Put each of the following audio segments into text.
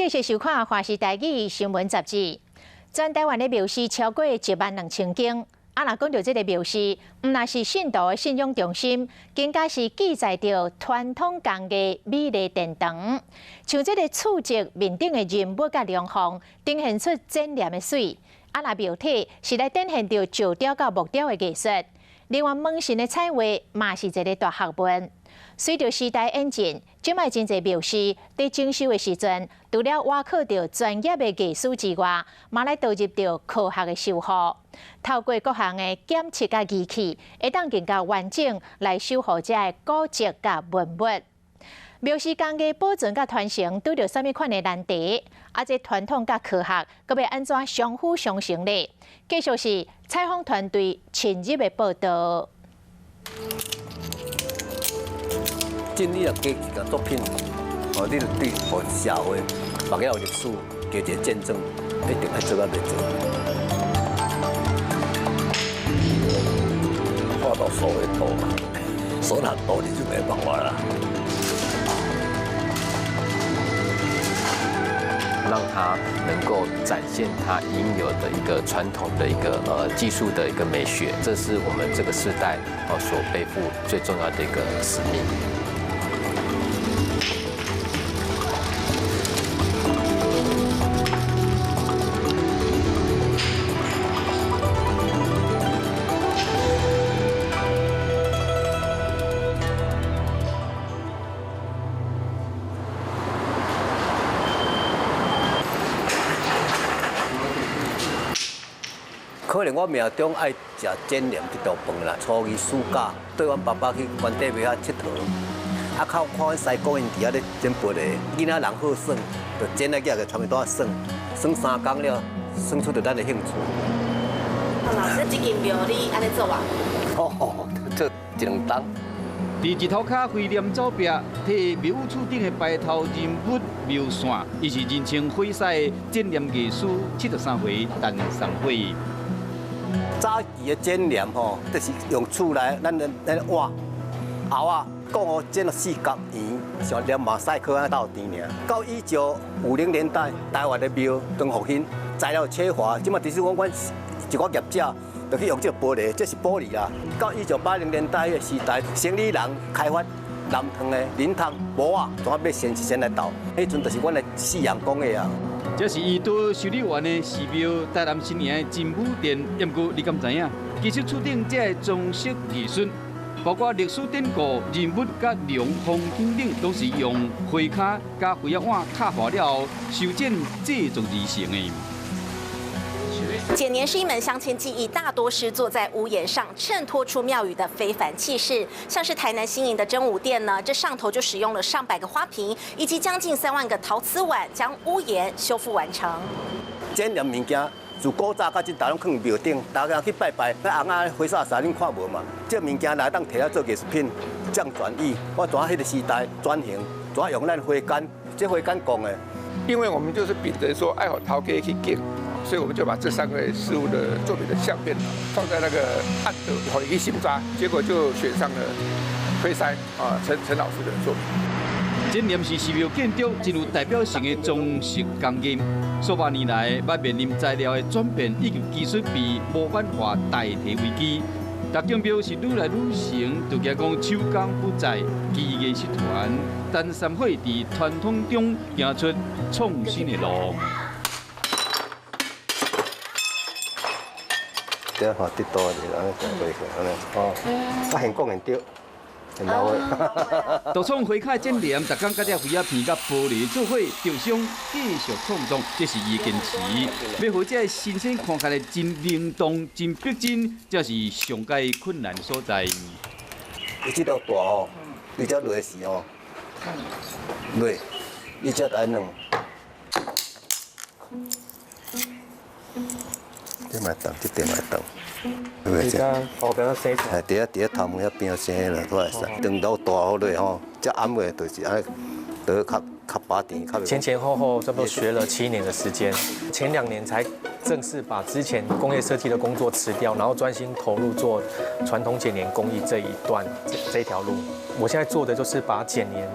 繼續收看《華視台語新聞雜誌》。全台灣的廟寺超過1萬2千間。啊，若講著這个廟寺，毋但是信徒的信仰中心，更加是記載著傳統工藝美麗殿堂。像這个厝脊面頂的人物佮龍鳳，呈現出剪黏的媠。啊，若廟體是來展現著石雕佮木雕的藝術。另外，門神的彩畫嘛是一个大學問。隨著時代演進，這擺真濟廟寺佇整修的時陣，除了倚靠著專業的藝師之外，嘛來導入著科學的修護，透過各項的檢測佮儀器，會當更加完整來守護這个古蹟佮文物。廟寺工藝保存佮傳承，拄著啥物款的難題？啊，這傳統佮科學，閣欲按怎相輔相成咧？繼續是採訪團隊深入的報導。進你若加一個作品，哦，你就對予社會、目有歷史加一個見證，一定愛做甲袂做。看到手會抖，手若抖你就沒辦法啦。讓它能夠展現它應有的一個傳統的一個技術的一個美學，這是我們這個時代所背負最重要的一個使命。可能我命中愛食剪黏這道飯啦。初二暑假，綴阮爸爸去關帝廟遐𨑨迌，啊，靠看阮師公𪜶佇遐咧剪玻璃，囡仔人好耍，就剪來舉個傳去桌仔耍，耍3工了，耍出著咱的興趣。老師，這間廟你按呢做啊？哦，做一兩冬。佇日頭跤灰黏走壁，替廟宇厝頂的排頭人物描線，伊是人稱火師的剪黏藝師，73歲陳松輝。早期的剪黏吼，就是用厝內咱碗、鰲仔，講哦剪了四角圓，像黏馬賽克按呢鬥甜爾。到1950年代，台灣的廟長復興，材料缺乏，這馬其實講阮一寡業者就去用這個玻璃，這是玻璃啦。到1980年代彼个時代，生理人開發藍糖的磷糖膜仔，怎啊欲先先來鬥？彼陣就是阮的四陽講的啊。這是伊佇修理員的寺廟，台南新營的真武殿。毋過你敢知影？其實厝頂這个裝飾藝術，包括歷史典故、人物佮龍鳳等等，攏是用花跤佮花仔碗敲破了後修剪製作而成的。剪黏是一門鑲嵌技藝，大多是坐在屋檐上，襯托出廟宇的非凡氣勢。像是台南新營的真武殿呢，這上頭就使用了上百個花瓶，以及將近3萬個陶瓷碗，將屋檐修復完成。剪黏物件自古早到這大攏囥廟頂，大家去拜拜，那尪仔花灑灑恁看無嘛？這物件來當提來做藝術品，這樣轉移。我怎彼个時代轉型，怎用咱花矸，這花矸講的。因為我們就是秉著說愛予頭家去揀。所以我們就把這三個師傅的作品的相片放在那個案頭，予伊去審查，結果就選上了推山啊陳陳老師的作品。剪黏是寺廟建築真有代表性的裝飾工藝，數百年來，捌面臨材料的轉變以及技術被模板化代替危機。逐間廟是愈來愈成，就驚講手工不濟，技藝失傳。陳三火佇傳統中行出創新的路。這看得多就按呢行過去，按呢哦，啊現講現對，現老的。獨創花跤剪黏，逐工佮這花仔片佮玻璃做伙，著想繼續創作，這是伊的堅持。欲予這个新鮮看起來真靈動、真逼真，才是上蓋困難所在。伊這條大哦，你這落時哦，落，你這愛軟。這嘛會當，這邊嘛會當。對不對？哦，比較生。哎，佇遐頭毛遐邊生了，都會使。長到大好落吼，這暗的就是按呢，得較較拔甜。前前後後差不多學了7年的時間，前2年才正式把之前工業設計的工作辭掉，然後專心投入做傳統剪黏工藝這一段這一條路。我現在做的就是把剪黏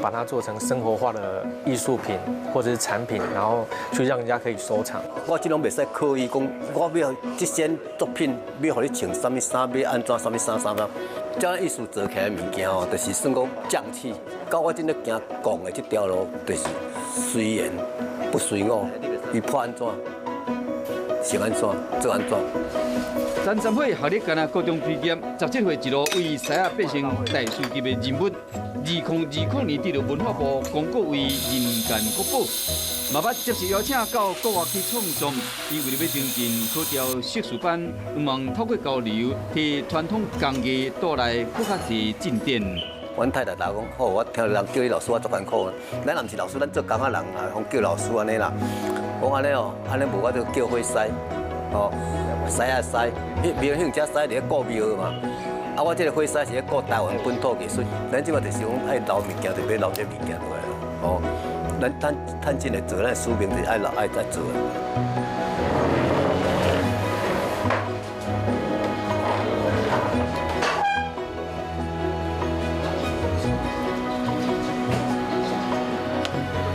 把它做成生活化的藝術品或者是產品，然後去讓人家可以收藏。我這攏袂使刻意講，我欲這件作品欲予你穿啥物衫，欲按怎啥物衫啥啥。這藝術做起來物件吼，就是算講匠氣。到我這咧行講的這條路，就是隨緣不隨我，伊破按怎，成按怎，做按怎。陳三火學歷敢若高中畢業，17歲一路為獅仔變成大師級的人物。2020年得著文化部公告為人間國寶，嘛捌接受邀請到國外去創作。伊為著欲精進考調碩士班，希望透過交流，提傳統工藝帶來閣較濟進展。阮太太講，好，我聽人叫你老師，我足艱苦。咱若毋是老師，咱做工仔人啊，講叫老師按呢啦。講按呢哦，按呢無我就叫火師，哦，師仔師，彼廟向遮師佇咧顧廟嘛。啊，我這個火師是咧顧台灣本土藝術，咱這馬就是講愛留物件，就欲留這物件落來哦，咱趁趁錢來做，咱使命就是愛留愛愛做。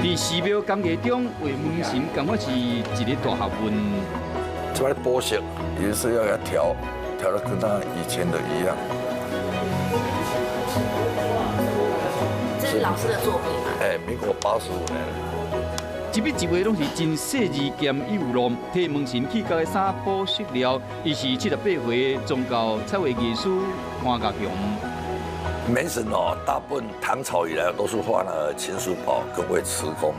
佇寺廟工藝中，畫門神，感覺是一個大學問。這擺補色，也是要給它調，調得跟他以前的一樣。這是老師的作品嗎？哎，民國85年。一筆一畫攏是真細緻兼有路，替門神去角的衫補色了。伊是78歲宗教彩畫藝師潘國雄。門神哦，大部分唐朝以來都是畫那個秦叔寶跟尉遲恭，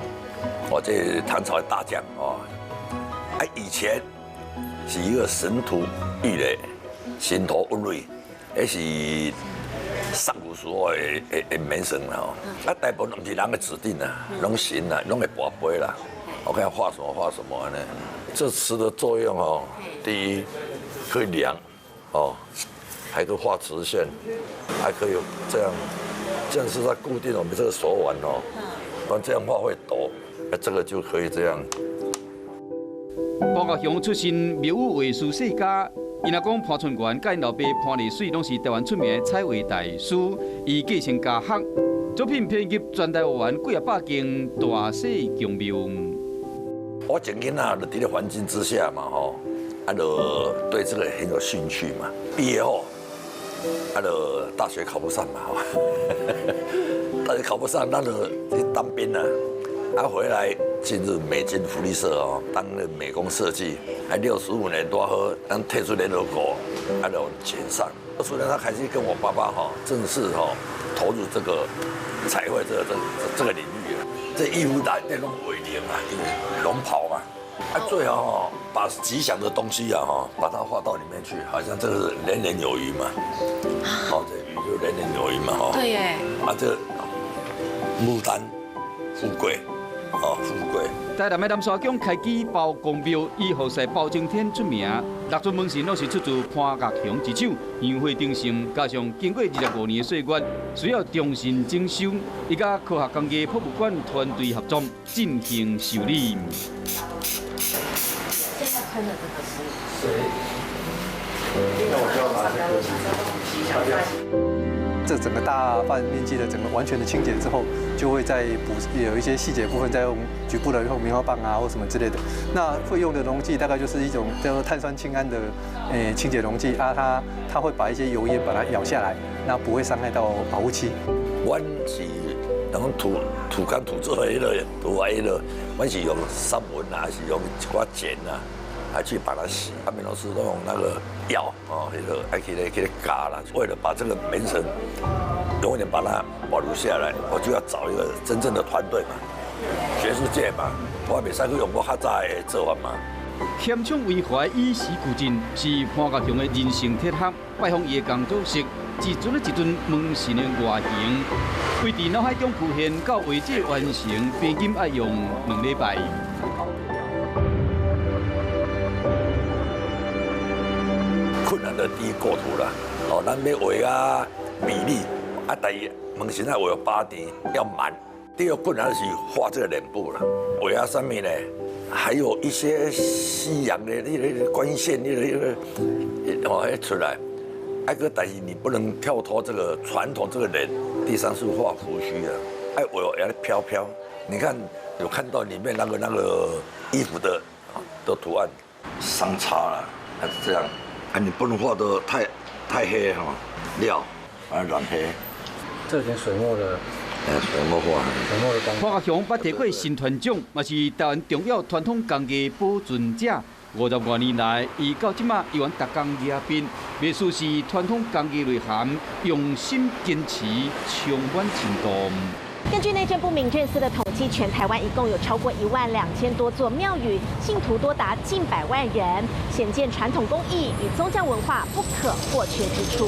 哦，這唐朝的大將哦。啊，以前是一個神荼鬱壘、神荼鬱壘，彼是上古時候的門神啦吼。啊，大部分毋是人的指定啊，攏神啊，攏會跋杯啦。我看畫什麼畫什麼呢？這瓷的作用哦，第一可以量哦。還可以畫直線，還可以這樣，這樣是在固定我們這個手腕哦，不然這樣畫會抖，這個就可以這樣。潘國雄出身廟宇畫師世家，伊若講潘春元佮𪜶老爸潘麗水攏是台灣出名的彩畫大師，伊繼承家學，作品遍及全台灣幾仔百間大小宮廟。我從囡仔就佇咧環境之下嘛，吼，啊，就對這個很有興趣嘛。畢業後，啊，就大學考不上嘛，大學考不上，那就去當兵啦。啊，回來進入美軍福利社哦，當那美工設計，還65年多好，當退出聯合國，啊，就遣散。所以他開始跟我爸爸哈正式哈投入這個彩繪這個領域。這衣服內底攏畫龍啊，因為龍袍嘛。啊，最好哈把吉祥的東西啊哈，把它畫到裡面去，好像這個是年年有餘嘛。哦，這魚就年年有餘嘛，哈。對耶。啊，這牡丹富貴，哦，富貴。台南的南山宮開基包公廟以護世包青天出名，六尊門神攏是出自潘國雄之手，香火鼎盛，加上經過25年的歲月，需要重新整修，伊佮科學工藝博物館團隊合作進行修理。現在噴的這個是？水。那我就要把這個。這整個大範面積的整個完全的清潔之後，就會再補有一些細節部分，再用局部的用棉花棒啊或什麼之類的。那會用的溶劑大概就是一種叫做碳酸氫銨的清潔溶劑啊，它會把一些油煙把它咬下來，那不會傷害到保護漆。阮是講土工土做的彼個土啊彼個，阮是用三文啊，還是用一寡鹼啊，來去把它洗。他們老師都用那個藥哦，彼個愛去咧去咧加啦。為了把這個門神永遠把它保留下來，我就要找一個真正的團隊嘛，學術界嘛，我袂使去用我較早的做法嘛。欠衝為懷，與時俱進，是潘國雄的人生哲學。拜訪伊的工作室，一尊一尊門神的外形，位佇腦海中浮現到畫作完成，平均愛用2禮拜。困難的第一構圖啦，哦，咱欲畫啊比例，啊，第二門神愛畫八點要滿。第二個困難是畫這個臉部啦，畫啊啥物呢？還有一些西洋的那個光線，那個哦，出來。啊閣，但是你不能跳脫這個傳統這個人。第三是畫鬍鬚啊，愛畫會飄飄。你看有看到裡面那個衣服的圖案，相差啦，還是這樣。啊，你不能畫得太黑哈，料啊染黑。這有點水墨的。水墨畫。水墨的光。潘家雄捌提過新傳獎，嘛是台灣重要傳統工藝保存者。50多年來，伊到這馬猶原逐工蜈變，藝術是傳統工藝內涵，用心堅持，充滿深度。根據內政部民政司的統計，全台灣一共有超過12000多座廟宇，信徒多達近百萬人，顯見傳統工藝與宗教文化不可或缺之處。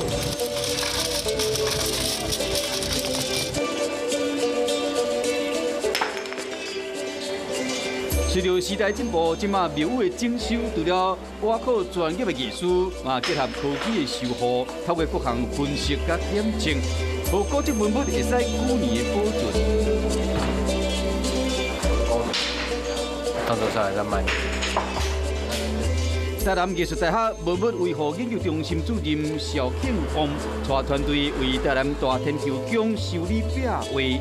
隨著時代進步，這馬廟宇的整修，除了倚靠專業的藝術，嘛結合科技的修護，透過各項分析佮檢證，予古蹟文物會使久年的保存。動作上還算慢。台南藝術大學文物維護研究中心主任邵慶旺帶團隊為台南大天后宮修理壁畫。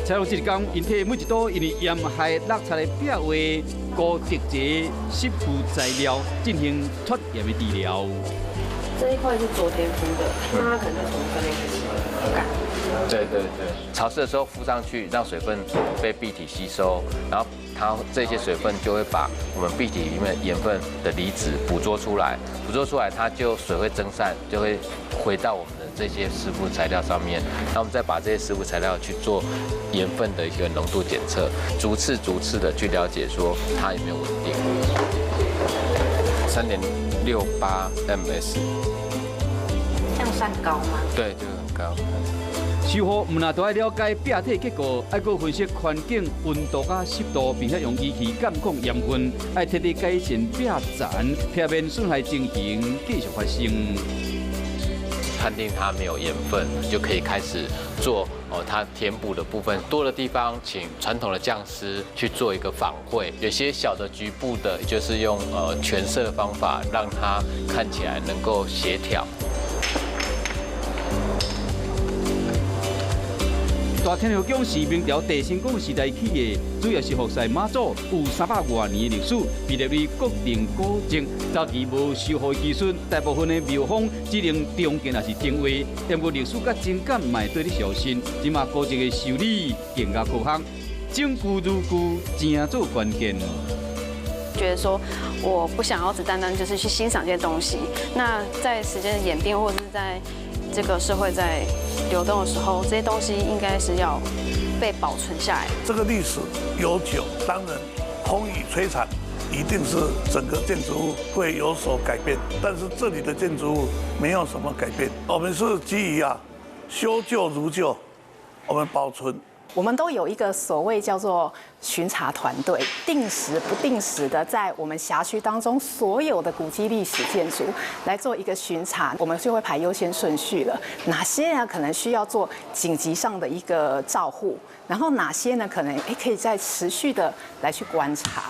採訪這一工，𪜶提每一道因為鹽害落漆的壁畫，高特製濕敷材料進行脫鹽的治療。這一塊是昨天敷的，那它可能就從這邊開始乾。對對對，潮濕的時候敷上去，讓水分被壁體吸收，然後它這些水分就會把我們壁體裡面鹽分的離子捕捉出來，捕捉出來它就水會蒸散，就會回到我們的這些濕敷材料上面。那我們再把這些濕敷材料去做鹽分的一個濃度檢測，逐次逐次的去了解說它有沒有穩定。3.68 ms，這樣算高嗎？對，這個很高。修護毋但都愛了解壁體結構，愛閣分析環境溫度佮濕度，並且用儀器監控鹽分，愛徹底改善壁層，避免損害情形繼續發生。判定它沒有鹽分，就可以開始做哦，它填補的部分多的地方，請傳統的匠師去做一個仿繪。有些小的局部的，就是用全色的方法，讓它看起來能夠協調。大天后宮是明朝鄭成功時代起的，主要是服侍媽祖，有300多年的歷史，被列為國定古蹟。早期無修復技術，大部分的廟方只能重建抑是重畫。不過歷史佮情感嘛會綴咧消失，這馬古蹟的修理更加科學，整舊如舊，誠做關鍵。覺得說，我不想要只單單就是去欣賞這些東西。那在時間的演變，或者是在這個社會在流動的時候，這些東西應該是要被保存下來。這個歷史悠久，當然風雨摧殘，一定是整個建築物會有所改變。但是這裡的建築物沒有什麼改變，我們是基於修舊如舊，我們保存。我們都有一個所謂叫做巡查團隊，定時不定時的在我們轄區當中所有的古蹟歷史建築來做一個巡查，我們就會排優先順序了。哪些呢可能需要做緊急上的一個照護，然後哪些呢可能可以再持續的來去觀察。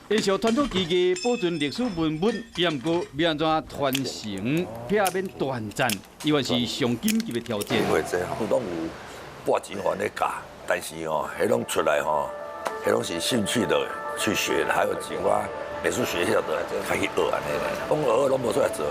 延續傳統技藝，保存歷史文物，也毋過欲按怎傳承，避免斷層，猶原是上緊急的挑戰。因為這攏有掛錢還咧教，但是哦，彼攏出來吼，彼攏是興趣的去學，還有一寡美術學校的較去學按呢啦，講學攏無出來做。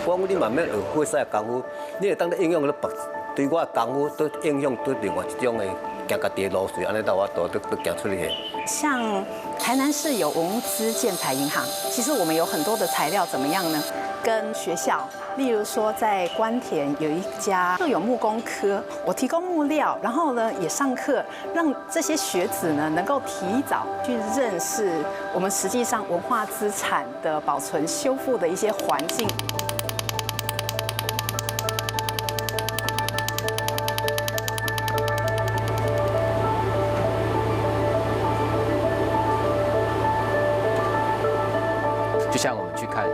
我講你慢慢學會使的功夫，你會當咧應用咧別對我的功夫，都應用對另外一種的行家己的路線，按呢到我都行出去。像台南市有文資建材銀行，其實我們有很多的材料，怎麼樣呢？跟學校，例如說在官田有一家就有木工科，我提供木料，然後呢也上課，讓這些學子呢能夠提早去認識我們實際上文化資產的保存修復的一些環境。就像我們去看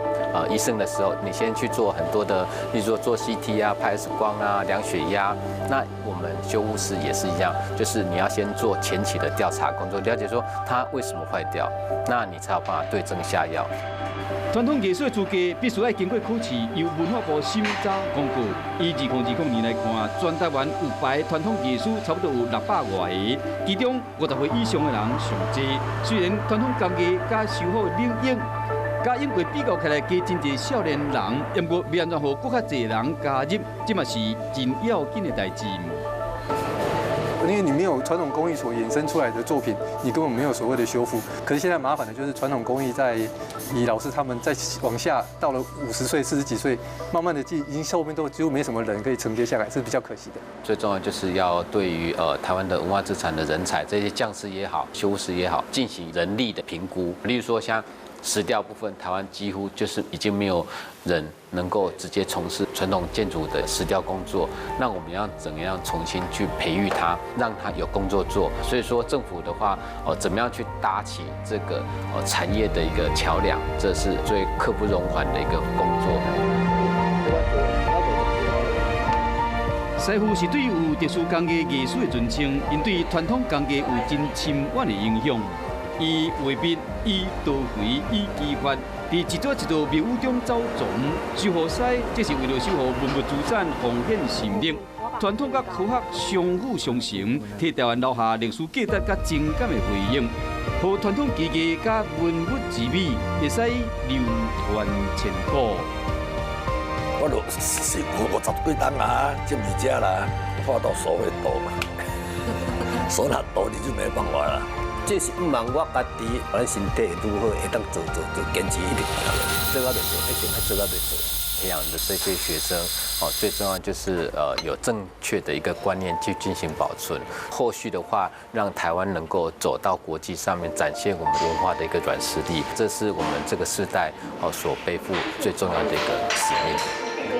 医生的时候，你先去做很多的，例如说做 CT 啊、拍 X 光啊、量血壓。那我們修復師也是一樣，就是你要先做前期的調查工作，了解說它為什麼壞掉，那你才有辦法對症下藥。傳統藝術的資格必須愛經過考試，由文化部審查公告。以2020年來看，全台灣有牌傳統藝師差不多有600外个，其中50歲以上的人上濟。雖然傳統工藝佮修復領域，佮永過比較起來，加真濟少年人，毋過欲按怎予閣較濟人加入，這嘛是真要緊的代誌。因為你沒有傳統工藝所衍生出來的作品，你根本沒有所謂的修復。可是現在麻煩的就是傳統工藝在以老師他們再往下到了50歲、40幾歲，慢慢的已經後面都幾乎沒什麼人可以承接下來，是比較可惜的。最重要就是要對於台灣的文化資產的人才，這些匠師也好、修復師也好，進行人力的評估。例如說像石雕部分，台灣幾乎就是已經沒有人能夠直接從事傳統建築的石雕工作。那我們要怎樣重新去培育他，讓他有工作做？所以說政府的話，哦，怎麼樣去搭起這個產業的一個橋梁，這是最刻不容緩的一個工作。師傅是對有特殊工藝藝術的尊稱，𪜶對傳統工藝有真深遠的影響。以畫筆、以刀鋸、以技法，佇一座一座廟宇中走傱。修護師，這是為著守護文物資產，奉獻心力。傳統佮科學相輔相成，替台灣留下歷史價值佮情感的回應，予傳統技藝佮文物之美會使流傳千古。我就是50幾冬啊，進佇遮啦，看到手會抖嘛，手若抖你就沒辦法啦。這是毋茫我家己，阮身體會愈好，會當做做做，堅持一直做到袂做，一定愛做到袂做。培養的這些學生，哦，最重要就是有正確的一個觀念去進行保存。後續的話，讓台灣能夠走到國際上面，展現我們文化的一個軟實力，這是我們這個世代哦所背負最重要的一個使命。